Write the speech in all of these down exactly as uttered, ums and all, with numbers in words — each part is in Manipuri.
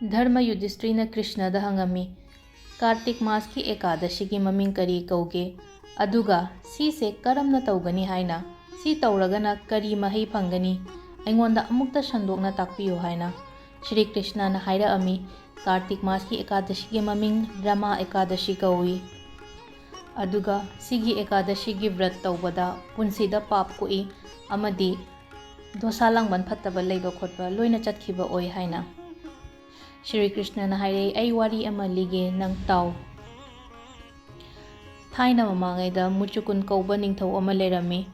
ꯙꯔꯃ ꯌꯨꯙꯤꯁꯇ꯭ꯔꯤꯅ ꯀ꯭ꯔꯤꯁꯅꯗ ꯍꯪꯉꯝꯃꯤ, "ꯀꯥꯔꯇꯤꯛ ꯃꯥꯁꯀꯤ ꯑꯦꯀꯥꯗꯁꯤꯒꯤ ꯃꯃꯤꯡ ꯀꯔꯤ ꯀꯧꯒꯦ? ꯑꯗꯨꯒ ꯁꯤꯁꯦ ꯀꯔꯝꯅ ꯇꯧꯒꯅꯤ ꯍꯥꯏꯅ? ꯁꯤ ꯇꯧꯔꯒꯅ ꯀꯔꯤ ꯃꯍꯩ ꯐꯪꯒꯅꯤ? ꯑꯩꯉꯣꯟꯗ ꯑꯃꯨꯛꯇ ꯁꯟꯗꯣꯛꯅ ꯇꯥꯛꯄꯤꯌꯨ" ꯍꯥꯏꯅ꯫ ꯁ꯭ꯔꯤ ꯀ꯭ꯔꯤꯁꯅꯅ ꯍꯥꯏꯔꯛꯑꯝꯃꯤ, "ꯀꯥꯔꯇꯤꯛ ꯃꯥꯁꯀꯤ ꯑꯦꯀꯥꯗꯁꯤꯒꯤ ꯃꯃꯤꯡ ꯔꯃꯥ ꯑꯦꯀꯥꯗꯁꯤ ꯀꯧꯏ꯫ ꯑꯗꯨꯒ ꯁꯤꯒꯤ ꯑꯦꯀꯥꯗꯁꯤꯒꯤ ꯕ꯭ꯔꯠ ꯇꯧꯕꯗ ꯄꯨꯟꯁꯤꯗ ꯄꯥꯞ ꯀꯣꯛꯏ ꯑꯃꯗꯤ ꯗꯣꯁꯥ ꯂꯥꯡꯕꯟ ꯐꯠꯇꯕ ꯂꯩꯕ ꯈꯣꯠꯄ ꯂꯣꯏꯅ ꯆꯠꯈꯤꯕ ꯑꯣꯏ" ꯍꯥꯏꯅ꯫ ꯁ꯭ꯔꯤ ꯀ꯭ꯔꯤꯁꯅꯅ ꯍꯥꯏꯔꯛꯏ, "ꯑꯩ ꯋꯥꯔꯤ ꯑꯃ ꯂꯤꯒꯦ, ꯅꯪ ꯇꯥꯎ꯫ ꯊꯥꯏꯅ ꯃꯃꯥꯡꯉꯩꯗ ꯃꯨꯆꯨꯀꯨꯟ ꯀꯧꯕ ꯅꯤꯡꯊꯧ ꯑꯃ ꯂꯩꯔꯝꯃꯤ꯫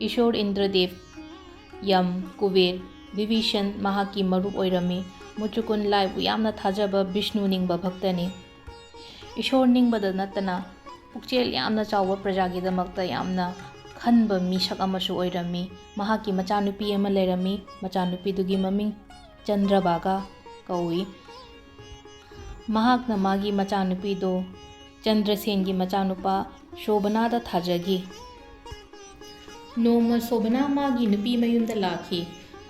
ꯏꯁꯣꯔ ꯏꯟꯗ꯭ꯔꯗꯦꯕ, ꯌꯝ, ꯀꯨꯕꯦꯔ, ꯕꯤꯚꯤꯁꯟ ꯃꯍꯥꯛꯀꯤ ꯃꯔꯨꯞ ꯑꯣꯏꯔꯝꯃꯤ꯫ ꯃꯨꯆꯨꯀꯨꯟ ꯂꯥꯏꯕꯨ ꯌꯥꯝꯅ ꯊꯥꯖꯕ ꯕꯤꯁꯅꯨ ꯅꯤꯡꯕ ꯚꯛꯇꯅꯤ꯫ ꯏꯁꯣꯔ ꯅꯤꯡꯕꯗ ꯅꯠꯇꯅ ꯄꯨꯛꯆꯦꯜ ꯌꯥꯝꯅ ꯆꯥꯎꯕ, ꯄ꯭ꯔꯖꯥꯒꯤꯗꯃꯛꯇ ꯌꯥꯝꯅ ꯈꯟꯕ ꯃꯤꯁꯛ ꯑꯃꯁꯨ ꯑꯣꯏꯔꯝꯃꯤ꯫ ꯃꯍꯥꯛꯀꯤ ꯃꯆꯥꯅꯨꯄꯤ ꯑꯃ ꯂꯩꯔꯝꯃꯤ꯫ ꯃꯆꯥꯅꯨꯄꯤꯗꯨꯒꯤ ꯃꯃꯤꯡ ꯆꯟꯗ꯭ꯔꯚꯥꯒꯥ ꯀꯧꯏ꯫ ꯃꯍꯥꯛꯅ ꯃꯥꯒꯤ ꯃꯆꯥꯅꯨꯄꯤꯗꯣ ꯆꯟꯗ꯭ꯔꯁꯦꯟꯒꯤ ꯃꯆꯥꯅꯨꯄꯥ ꯁꯣꯚꯅꯥꯗ ꯊꯥꯖꯈꯤ꯫ ꯅꯣꯡꯃ ꯁꯣꯚꯅꯥ ꯃꯥꯒꯤ ꯅꯨꯄꯤ ꯃꯌꯨꯝꯗ ꯂꯥꯛꯈꯤ꯫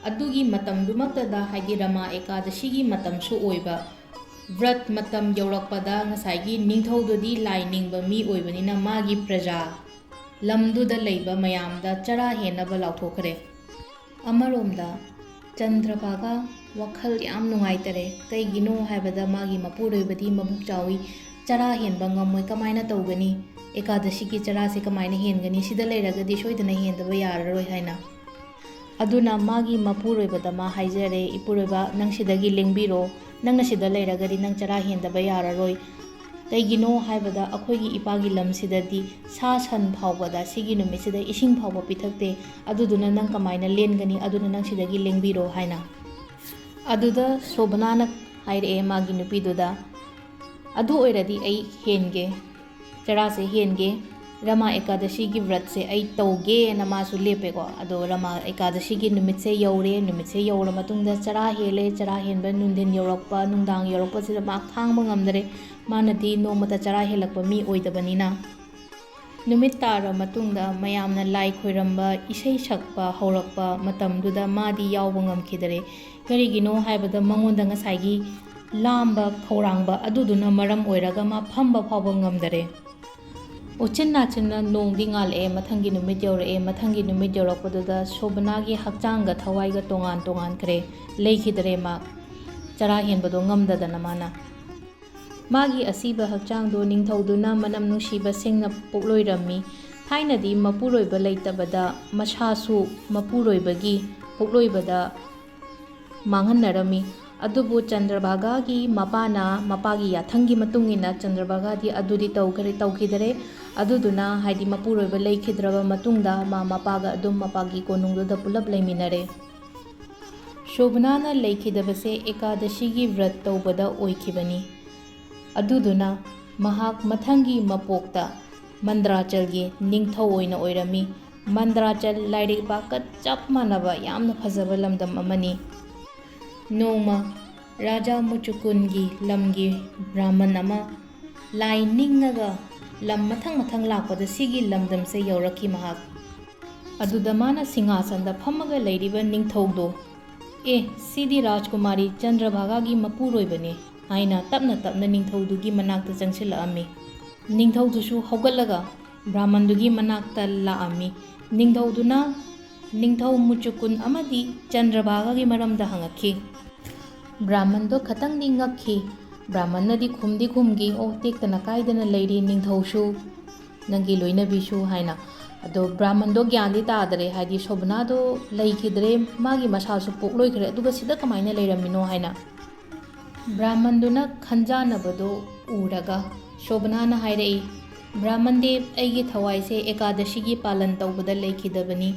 ꯑꯗꯨꯒꯤ ꯃꯇꯝꯗꯨꯃꯛꯇꯗ, ꯍꯥꯏꯗꯤ ꯔꯃꯥ ꯑꯦꯀꯥꯗꯁꯤꯒꯤ ꯃꯇꯝꯁꯨ ꯑꯣꯏꯕ, ꯕ꯭ꯔꯠ ꯃꯇꯝ ꯌꯧꯔꯛꯄꯗ ꯉꯁꯥꯏꯒꯤ ꯅꯤꯡꯊꯧꯗꯨꯗꯤ ꯂꯥꯏ ꯅꯤꯡꯕ ꯃꯤ ꯑꯣꯏꯕꯅꯤꯅ ꯃꯥꯒꯤ ꯄ꯭ꯔꯖꯥ, ꯂꯝꯗꯨꯗ ꯂꯩꯕ ꯃꯌꯥꯝꯗ ꯆꯔꯥ ꯍꯦꯟꯅꯕ ꯂꯥꯎꯊꯣꯛꯈ꯭ꯔꯦ꯫ ꯑꯃꯔꯣꯝꯗ ꯆꯟꯗ꯭ꯔꯚꯥꯒꯥ ꯋꯥꯈꯜ ꯌꯥꯝ ꯅꯨꯡꯉꯥꯏꯇꯔꯦ꯫ ꯀꯩꯒꯤꯅꯣ ꯍꯥꯏꯕꯗ ꯃꯥꯒꯤ ꯃꯄꯨꯔꯣꯏꯕꯗꯤ ꯃꯕꯨꯛ ꯆꯥꯎꯏ, ꯆꯔꯥ ꯍꯦꯟꯕ ꯉꯝꯃꯣꯏ, ꯀꯃꯥꯏꯅ ꯇꯧꯒꯅꯤ? ꯑꯦꯀꯥꯗꯁꯤꯒꯤ ꯆꯔꯥꯁꯦ ꯀꯃꯥꯏꯅ ꯍꯦꯟꯒꯅꯤ? ꯁꯤꯗ ꯂꯩꯔꯒꯗꯤ ꯁꯣꯏꯗꯅ ꯍꯦꯟꯗꯕ ꯌꯥꯔꯔꯣꯏ ꯍꯥꯏꯅ꯫ ꯑꯗꯨꯅ ꯃꯥꯒꯤ ꯃꯄꯨꯔꯣꯏꯕꯗ ꯃꯥ ꯍꯥꯏꯖꯔꯦ, "ꯏꯄꯨꯔꯣꯏꯕ, ꯅꯪ ꯁꯤꯗꯒꯤ ꯂꯦꯡꯕꯤꯔꯣ, ꯅꯪꯅ ꯁꯤꯗ ꯂꯩꯔꯒꯗꯤ ꯅꯪ ꯆꯔꯥ ꯍꯦꯟꯗꯕ ꯌꯥꯔꯔꯣꯏ꯫ ꯀꯩꯒꯤꯅꯣ ꯍꯥꯏꯕꯗ ꯑꯩꯈꯣꯏꯒꯤ ꯏꯄꯥꯒꯤ ꯂꯝꯁꯤꯗꯗꯤ ꯁꯥ ꯁꯟ ꯐꯥꯎꯕꯗ ꯁꯤꯒꯤ ꯅꯨꯃꯤꯠꯁꯤꯗ ꯏꯁꯤꯡ ꯐꯥꯎꯕ ꯄꯤꯊꯛꯇꯦ, ꯑꯗꯨꯗꯨꯅ ꯅꯪ ꯀꯃꯥꯏꯅ ꯂꯦꯟꯒꯅꯤ? ꯑꯗꯨꯅ ꯅꯪ ꯁꯤꯗꯒꯤ ꯂꯦꯡꯕꯤꯔꯣ" ꯍꯥꯏꯅ꯫ ꯑꯗꯨꯗ ꯁꯣꯚꯅꯥꯅ ꯍꯥꯏꯔꯛꯑꯦ ꯃꯥꯒꯤ ꯅꯨꯄꯤꯗꯨꯗ, "ꯑꯗꯨ ꯑꯣꯏꯔꯗꯤ ꯑꯩ ꯍꯦꯟꯒꯦ, ꯆꯔꯥꯁꯦ ꯍꯦꯟꯒꯦ, ꯔꯃꯥ ꯑꯦꯀꯥꯗꯁꯤꯒꯤ ꯕ꯭ꯔꯠꯁꯦ ꯑꯩ ꯇꯧꯒꯦꯅ" ꯃꯥꯁꯨ ꯂꯦꯞꯄꯦꯀꯣ꯫ ꯑꯗꯣ ꯔꯃꯥ ꯑꯦꯀꯥꯗꯁꯤꯒꯤ ꯅꯨꯃꯤꯠꯁꯦ ꯌꯧꯔꯦ꯫ ꯅꯨꯃꯤꯠꯁꯦ ꯌꯧꯔ ꯃꯇꯨꯡꯗ ꯆꯔꯥ ꯍꯦꯜꯂꯦ꯫ ꯆꯔꯥ ꯍꯦꯟꯕ ꯅꯨꯡꯊꯤꯟ ꯌꯧꯔꯛꯄ, ꯅꯨꯡꯗꯥꯡ ꯌꯧꯔꯛꯄꯁꯤꯗ ꯃꯥ ꯈꯥꯡꯕ ꯉꯝꯗꯔꯦ꯫ ꯃꯥꯅꯗꯤ ꯅꯣꯡꯃꯇ ꯆꯔꯥ ꯍꯦꯜꯂꯛꯄ ꯃꯤ ꯑꯣꯏꯗꯕꯅꯤꯅ꯫ ꯅꯨꯃꯤꯠ ꯇꯥꯔ ꯃꯇꯨꯡꯗ ꯃꯌꯥꯝꯅ ꯂꯥꯏ ꯈꯣꯏꯔꯝꯕ, ꯏꯁꯩ ꯁꯛꯄ ꯍꯧꯔꯛꯄ ꯃꯇꯝꯗꯨꯗ ꯃꯥꯗꯤ ꯌꯥꯎꯕ ꯉꯝꯈꯤꯗꯔꯦ꯫ ꯀꯔꯤꯒꯤꯅꯣ ꯍꯥꯏꯕꯗ ꯃꯉꯣꯟꯗ ꯉꯁꯥꯏꯒꯤ ꯂꯥꯝꯕ ꯈꯧꯔꯥꯡꯕ ꯑꯗꯨꯗꯨꯅ ꯃꯔꯝ ꯑꯣꯏꯔꯒ ꯃꯥ ꯐꯝꯕ ꯐꯥꯎꯕ ꯉꯝꯗꯔꯦ꯫ ꯎꯆꯤꯟ ꯅꯥꯆꯤꯟꯅ ꯅꯣꯡꯗꯤ ꯉꯥꯜꯂꯛꯑꯦ, ꯃꯊꯪꯒꯤ ꯅꯨꯃꯤꯠ ꯌꯧꯔꯛꯑꯦ꯫ ꯃꯊꯪꯒꯤ ꯅꯨꯃꯤꯠ ꯌꯧꯔꯛꯄꯗꯨꯗ ꯁꯣꯕꯅꯥꯒꯤ ꯍꯛꯆꯥꯡꯒ ꯊꯋꯥꯏꯒ ꯇꯣꯉꯥꯟ ꯇꯣꯉꯥꯟꯈ꯭ꯔꯦ꯫ ꯂꯩꯈꯤꯗ꯭ꯔꯦ ꯃꯥ, ꯆꯔꯥ ꯍꯦꯟꯕꯗꯣ ꯉꯝꯗꯗꯅ ꯃꯥꯅ꯫ ꯃꯥꯒꯤ ꯑꯁꯤꯕ ꯍꯛꯆꯥꯡꯗꯣ ꯅꯤꯡꯊꯧꯗꯨꯅ ꯃꯅꯝ ꯅꯨꯡꯁꯤꯕ ꯁꯤꯡꯅ ꯄꯨꯛꯂꯣꯏꯔꯝꯃꯤ꯫ ꯊꯥꯏꯅꯗꯤ ꯃꯄꯨꯔꯣꯏꯕ ꯂꯩꯇꯕꯗ ꯃꯁꯥꯁꯨ ꯃꯄꯨꯔꯣꯏꯕꯒꯤ ꯄꯨꯛꯂꯣꯏꯕꯗ ꯃꯥꯡꯍꯟꯅꯔꯝꯃꯤ꯫ ꯑꯗꯨꯕꯨ ꯆꯟꯗ꯭ꯔꯚꯥꯒꯥꯒꯤ ꯃꯄꯥꯅ, ꯃꯄꯥꯒꯤ ꯌꯥꯊꯪꯒꯤ ꯃꯇꯨꯡ ꯏꯟꯅ ꯆꯟꯗ꯭ꯔꯚꯥꯒꯥꯗꯤ ꯑꯗꯨꯗꯤ ꯇꯧꯈ꯭ꯔꯦ, ꯇꯧꯈꯤꯗꯔꯦ꯫ ꯑꯗꯨꯗꯨꯅ, ꯍꯥꯏꯗꯤ ꯃꯄꯨꯔꯣꯏꯕ ꯂꯩꯈꯤꯗ꯭ꯔꯕ ꯃꯇꯨꯡꯗ ꯃꯥ ꯃꯄꯥꯒ ꯑꯗꯨꯝ ꯃꯄꯥꯒꯤ ꯀꯣꯅꯨꯡꯗꯨꯗ ꯄꯨꯂꯞ ꯂꯩꯃꯤꯟꯅꯔꯦ꯫ ꯁꯣꯚꯅꯥꯅ ꯂꯩꯈꯤꯗꯕꯁꯦ ꯑꯦꯀꯥꯗꯁꯤꯒꯤ ꯕ꯭ꯔꯠ ꯇꯧꯕꯗ ꯑꯣꯏꯈꯤꯕꯅꯤ꯫ ꯑꯗꯨꯗꯨꯅ ꯃꯍꯥꯛ ꯃꯊꯪꯒꯤ ꯃꯄꯣꯛꯇ ꯃꯟꯗ꯭ꯔꯥꯆꯜꯒꯤ ꯅꯤꯡꯊꯧ ꯑꯣꯏꯅ ꯑꯣꯏꯔꯝꯃꯤ꯫ ꯃꯟꯗ꯭ꯔꯥꯆꯜ ꯂꯥꯏꯔꯩꯄꯥꯛꯀ ꯆꯞ ꯃꯥꯟꯅꯕ ꯌꯥꯝꯅ ꯐꯖꯕ ꯂꯝꯗꯝ ꯑꯃꯅꯤ꯫ ꯅꯣꯡꯃ ꯔꯥꯖꯥ ꯃꯨꯆꯨꯀꯨꯟꯒꯤ ꯂꯝꯒꯤ ꯕ꯭ꯔꯥꯍꯃꯟ ꯑꯃ ꯂꯥꯏ ꯅꯤꯡꯉꯒ ꯂꯝ ꯃꯊꯪ ꯃꯊꯪ ꯂꯥꯛꯄꯗ ꯁꯤꯒꯤ ꯂꯝꯗꯝꯁꯦ ꯌꯧꯔꯛꯈꯤ ꯃꯍꯥꯛ꯫ ꯑꯗꯨꯗ ꯃꯥꯅ ꯁꯤꯡꯍꯥꯁꯟꯗ ꯐꯝꯃꯒ ꯂꯩꯔꯤꯕ ꯅꯤꯡꯊꯧꯗꯣ, "ꯑꯦ, ꯁꯤꯗꯤ ꯔꯥꯖꯀꯨꯃꯥꯔꯤ ꯆꯟꯗ꯭ꯔꯚꯥꯒꯥꯒꯤ ꯃꯄꯨꯔꯣꯏꯕꯅꯤ" ꯍꯥꯏꯅ ꯇꯞꯅ ꯇꯞꯅ ꯅꯤꯡꯊꯧꯗꯨꯒꯤ ꯃꯅꯥꯛꯇ ꯆꯪꯁꯤꯜꯂꯛꯑꯝꯃꯤ꯫ ꯅꯤꯡꯊꯧꯗꯨꯁꯨ ꯍꯧꯒꯠꯂꯒ ꯕ꯭ꯔꯥꯍꯃꯟꯗꯨꯒꯤ ꯃꯅꯥꯛꯇ ꯂꯥꯛꯑꯝꯃꯤ꯫ ꯅꯤꯡꯊꯧꯗꯨꯅ ꯅꯤꯡꯊꯧ ꯃꯨꯆꯨꯀꯨꯟ ꯑꯃꯗꯤ ꯆꯟꯗ꯭ꯔꯚꯥꯒꯥꯒꯤ ꯃꯔꯝꯗ ꯍꯪꯉꯛꯈꯤ꯫ ꯕ꯭ꯔꯥꯍꯃꯟꯗꯣ ꯈꯇꯪꯗꯤ ꯉꯛꯈꯤ꯫ ꯕ꯭ꯔꯥꯍꯃꯟꯅꯗꯤ ꯈꯨꯝꯗꯤ ꯈꯨꯝꯈꯤ, "ꯑꯣ, ꯇꯦꯛꯇꯅ ꯀꯥꯏꯗꯅ ꯂꯩꯔꯤ ꯅꯤꯡꯊꯧꯁꯨ, ꯅꯪꯒꯤ ꯂꯣꯏꯅꯕꯤꯁꯨ" ꯍꯥꯏꯅ꯫ ꯑꯗꯣ ꯕ꯭ꯔꯥꯍꯃꯟꯗꯣ ꯒ꯭ꯌꯥꯟꯗꯤ ꯇꯥꯗꯔꯦ, ꯍꯥꯏꯗꯤ ꯁꯣꯕꯅꯥꯗꯣ ꯂꯩꯈꯤꯗ꯭ꯔꯦ, ꯃꯥꯒꯤ ꯃꯁꯥꯁꯨ ꯄꯣꯛꯂꯣꯏꯈ꯭ꯔꯦ, ꯑꯗꯨꯒ ꯁꯤꯗ ꯀꯃꯥꯏꯅ ꯂꯩꯔꯝꯃꯤꯅꯣ ꯍꯥꯏꯅ꯫ ꯕ꯭ꯔꯥꯍꯃꯟꯗꯨꯅ ꯈꯟꯖꯥꯟꯅꯕꯗꯣ ꯎꯔꯒ ꯁꯣꯕꯅꯥꯅ ꯍꯥꯏꯔꯛꯏ, "ꯕ꯭ꯔꯥꯍꯃꯟ ꯗꯦꯕ, ꯑꯩꯒꯤ ꯊꯋꯥꯏꯁꯦ ꯑꯦꯀꯥꯗꯁꯤꯒꯤ ꯄꯥꯂꯟ ꯇꯧꯕꯗ ꯂꯩꯈꯤꯗꯕꯅꯤ,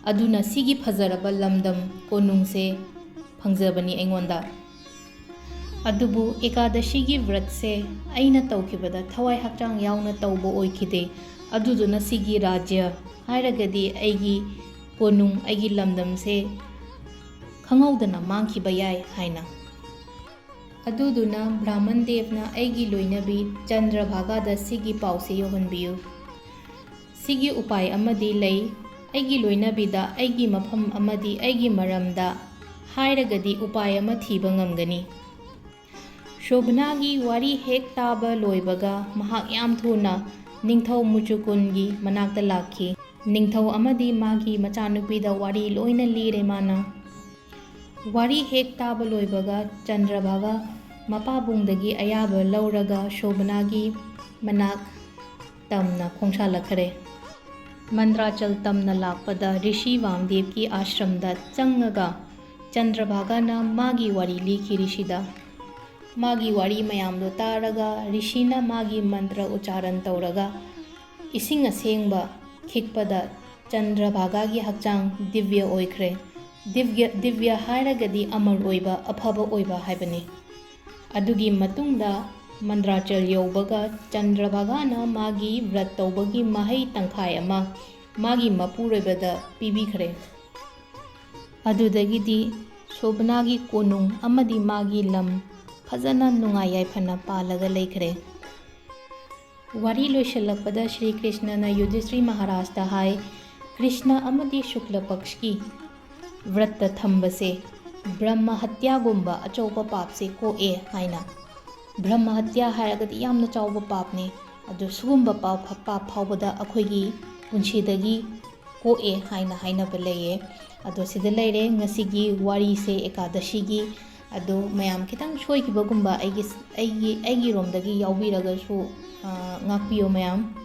ꯑꯗꯨꯅ ꯁꯤꯒꯤ ꯐꯖꯔꯕ ꯂꯝꯗꯝ ꯀꯣꯅꯨꯡꯁꯦ ꯐꯪꯖꯕꯅꯤ ꯑꯩꯉꯣꯟꯗ꯫ ꯑꯗꯨꯕꯨ ꯑꯦꯀꯥꯗꯁꯤꯒꯤ ꯕ꯭ꯔꯠꯁꯦ ꯑꯩꯅ ꯇꯧꯈꯤꯕꯗ ꯊꯋꯥꯏ ꯍꯛꯆꯥꯡ ꯌꯥꯎꯅ ꯇꯧꯕ ꯑꯣꯏꯈꯤꯗꯦ꯫ ꯑꯗꯨꯗꯨꯅ ꯁꯤꯒꯤ ꯔꯥꯖ꯭ꯌ ꯍꯥꯏꯔꯒꯗꯤ ꯑꯩꯒꯤ ꯀꯣꯅꯨꯡ, ꯑꯩꯒꯤ ꯂꯝꯗꯝꯁꯦ ꯈꯪꯍꯧꯗꯅ ꯃꯥꯡꯈꯤꯕ ꯌꯥꯏ" ꯍꯥꯏꯅ꯫ ꯑꯗꯨꯗꯨꯅ ꯕ꯭ꯔꯥꯍꯃꯟ ꯗꯦꯕꯅ ꯑꯩꯒꯤ ꯂꯣꯏꯅꯕꯤ ꯆꯟꯗ꯭ꯔꯚꯥꯒꯥꯗ ꯁꯤꯒꯤ ꯄꯥꯎꯁꯦ ꯌꯧꯍꯟꯕꯤꯌꯨ꯫ ꯁꯤꯒꯤ ꯎꯄꯥꯏ ꯑꯃꯗꯤ ꯂꯩ꯫ ꯑꯩꯒꯤ ꯂꯣꯏꯅꯕꯤꯗ ꯑꯩꯒꯤ ꯃꯐꯝ ꯑꯃꯗꯤ ꯑꯩꯒꯤ ꯃꯔꯝꯗ ꯍꯥꯏꯔꯒꯗꯤ ꯎꯄꯥꯏ ꯑꯃ ꯊꯤꯕ ꯉꯝꯒꯅꯤ꯫ ꯁꯣꯚꯅꯥꯒꯤ ꯋꯥꯔꯤ ꯍꯦꯛ ꯇꯥꯕ ꯂꯣꯏꯕꯒ ꯃꯍꯥꯛ ꯌꯥꯝ ꯊꯨꯅ ꯅꯤꯡꯊꯧ ꯃꯨꯆꯨꯀꯨꯟꯒꯤ ꯃꯅꯥꯛꯇ ꯂꯥꯛꯈꯤ꯫ ꯅꯤꯡꯊꯧ ꯑꯃꯗꯤ ꯃꯥꯒꯤ ꯃꯆꯥꯅꯨꯄꯤꯗ ꯋꯥꯔꯤ ꯂꯣꯏꯅ ꯂꯤꯔꯦ ꯃꯥꯅ꯫ ꯋꯥꯔꯤ ꯍꯦꯛ ꯇꯥꯕ ꯂꯣꯏꯕꯒ ꯆꯟꯗ꯭ꯔꯚꯥꯒ ꯃꯄꯥꯕꯨꯡꯗꯒꯤ ꯑꯌꯥꯕ ꯂꯧꯔꯒ ꯁꯣꯚꯅꯥꯒꯤ ꯃꯅꯥꯛ ꯇꯝꯅ ꯈꯣꯡꯁꯥꯜꯂꯛꯈ꯭ꯔꯦ꯫ ꯃꯟꯗ꯭ꯔꯥꯆꯜ ꯇꯝꯅ ꯂꯥꯛꯄꯗ ꯔꯤꯁꯤ ꯋꯥꯝꯗꯦꯕꯀꯤ ꯑꯥꯁ꯭ꯔꯝꯗ ꯆꯪꯉꯒ ꯆꯟꯗ꯭ꯔꯚꯥꯒꯅ ꯃꯥꯒꯤ ꯋꯥꯔꯤ ꯂꯤꯈꯤ ꯔꯤꯁꯤꯗ꯫ ꯃꯥꯒꯤ ꯋꯥꯔꯤ ꯃꯌꯥꯝꯗꯣ ꯇꯥꯔꯒ ꯔꯤꯁꯤꯅ ꯃꯥꯒꯤ ꯃꯟꯇ꯭ꯔ ꯎꯆꯥꯔꯟ ꯇꯧꯔꯒ ꯏꯁꯤꯡ ꯑꯁꯦꯡꯕ ꯈꯤꯛꯄꯗ ꯆꯟꯗ꯭ꯔꯚꯥꯒꯥꯒꯤ ꯍꯛꯆꯥꯡ ꯗꯤꯕ꯭ꯌ ꯑꯣꯏꯈ꯭ꯔꯦ꯫ ꯗꯤꯕ꯭ꯌ, ꯗꯤꯕ꯭ꯌ ꯍꯥꯏꯔꯒꯗꯤ ꯑꯃꯔ ꯑꯣꯏꯕ, ꯑꯐꯕ ꯑꯣꯏꯕ ꯍꯥꯏꯕꯅꯤ꯫ ꯑꯗꯨꯒꯤ ꯃꯇꯨꯡꯗ ꯃꯟꯗ꯭ꯔꯥꯆꯜ ꯌꯧꯕꯒ ꯆꯟꯗ꯭ꯔꯚꯥꯒꯥꯅ ꯃꯥꯒꯤ ꯕ꯭ꯔꯠ ꯇꯧꯕꯒꯤ ꯃꯍꯩ ꯇꯪꯈꯥꯏ ꯑꯃ ꯃꯥꯒꯤ ꯃꯄꯨꯔꯣꯏꯕꯗ ꯄꯤꯕꯤꯈ꯭ꯔꯦ꯫ ꯑꯗꯨꯗꯒꯤꯗꯤ ꯁꯣꯚꯅꯥꯒꯤ ꯀꯣꯅꯨꯡ ꯑꯃꯗꯤ ꯃꯥꯒꯤ ꯂꯝ ꯐꯖꯅ ꯅꯨꯡꯉꯥꯏ ꯌꯥꯏꯐꯅ ꯄꯥꯜꯂꯒ ꯂꯩꯈ꯭ꯔꯦ꯫ ꯋꯥꯔꯤ ꯂꯣꯏꯁꯤꯜꯂꯛꯄꯗ ꯁ꯭ꯔꯤ ꯀ꯭ꯔꯤꯁꯅꯅ ꯌꯨꯙꯤꯁ꯭ꯔꯤ ꯃꯍꯥꯔꯥꯖꯇ ꯍꯥꯏ, "ꯀ꯭ꯔꯤꯁꯅ ꯑꯃꯗꯤ ꯁꯨꯛꯂ ꯄꯛꯁꯀꯤ ꯕ꯭ꯔꯠꯇ ꯊꯝꯕꯁꯦ ꯕ꯭ꯔꯍ꯭ꯃ ꯍꯠꯌꯥꯒꯨꯝꯕ ꯑꯆꯧꯕ ꯄꯥꯞꯁꯦ ꯀꯣꯛꯑꯦ" ꯍꯥꯏꯅ꯫ ꯕ꯭ꯔꯍ꯭ꯃ ꯍꯠꯌꯥ ꯍꯥꯏꯔꯒꯗꯤ ꯌꯥꯝꯅ ꯆꯥꯎꯕ ꯄꯥꯞꯅꯤ꯫ ꯑꯗꯨ ꯁꯤꯒꯨꯝꯕ ꯄꯥꯞ, ꯄꯥꯞ ꯐꯥꯎꯕꯗ ꯑꯩꯈꯣꯏꯒꯤ ꯄꯨꯟꯁꯤꯗꯒꯤ ꯀꯣꯛꯑꯦ ꯍꯥꯏꯅ ꯍꯥꯏꯅꯕ ꯂꯩꯌꯦ꯫ ꯑꯗꯣ ꯁꯤꯗ ꯂꯩꯔꯦ ꯉꯁꯤꯒꯤ ꯋꯥꯔꯤꯁꯦ ꯑꯦꯀꯥꯗꯁꯤꯒꯤ꯫ ꯑꯗꯣ ꯃꯌꯥꯝ ꯈꯤꯇꯪ ꯁꯣꯏꯈꯤꯕꯒꯨꯝꯕ ꯑꯩꯒꯤ, ꯑꯩꯒꯤ, ꯑꯩꯒꯤꯔꯣꯝꯗꯒꯤ ꯌꯥꯎꯕꯤꯔꯒꯁꯨ, ꯑ, ꯉꯥꯛꯄꯤꯌꯣ ꯃꯌꯥꯝ꯫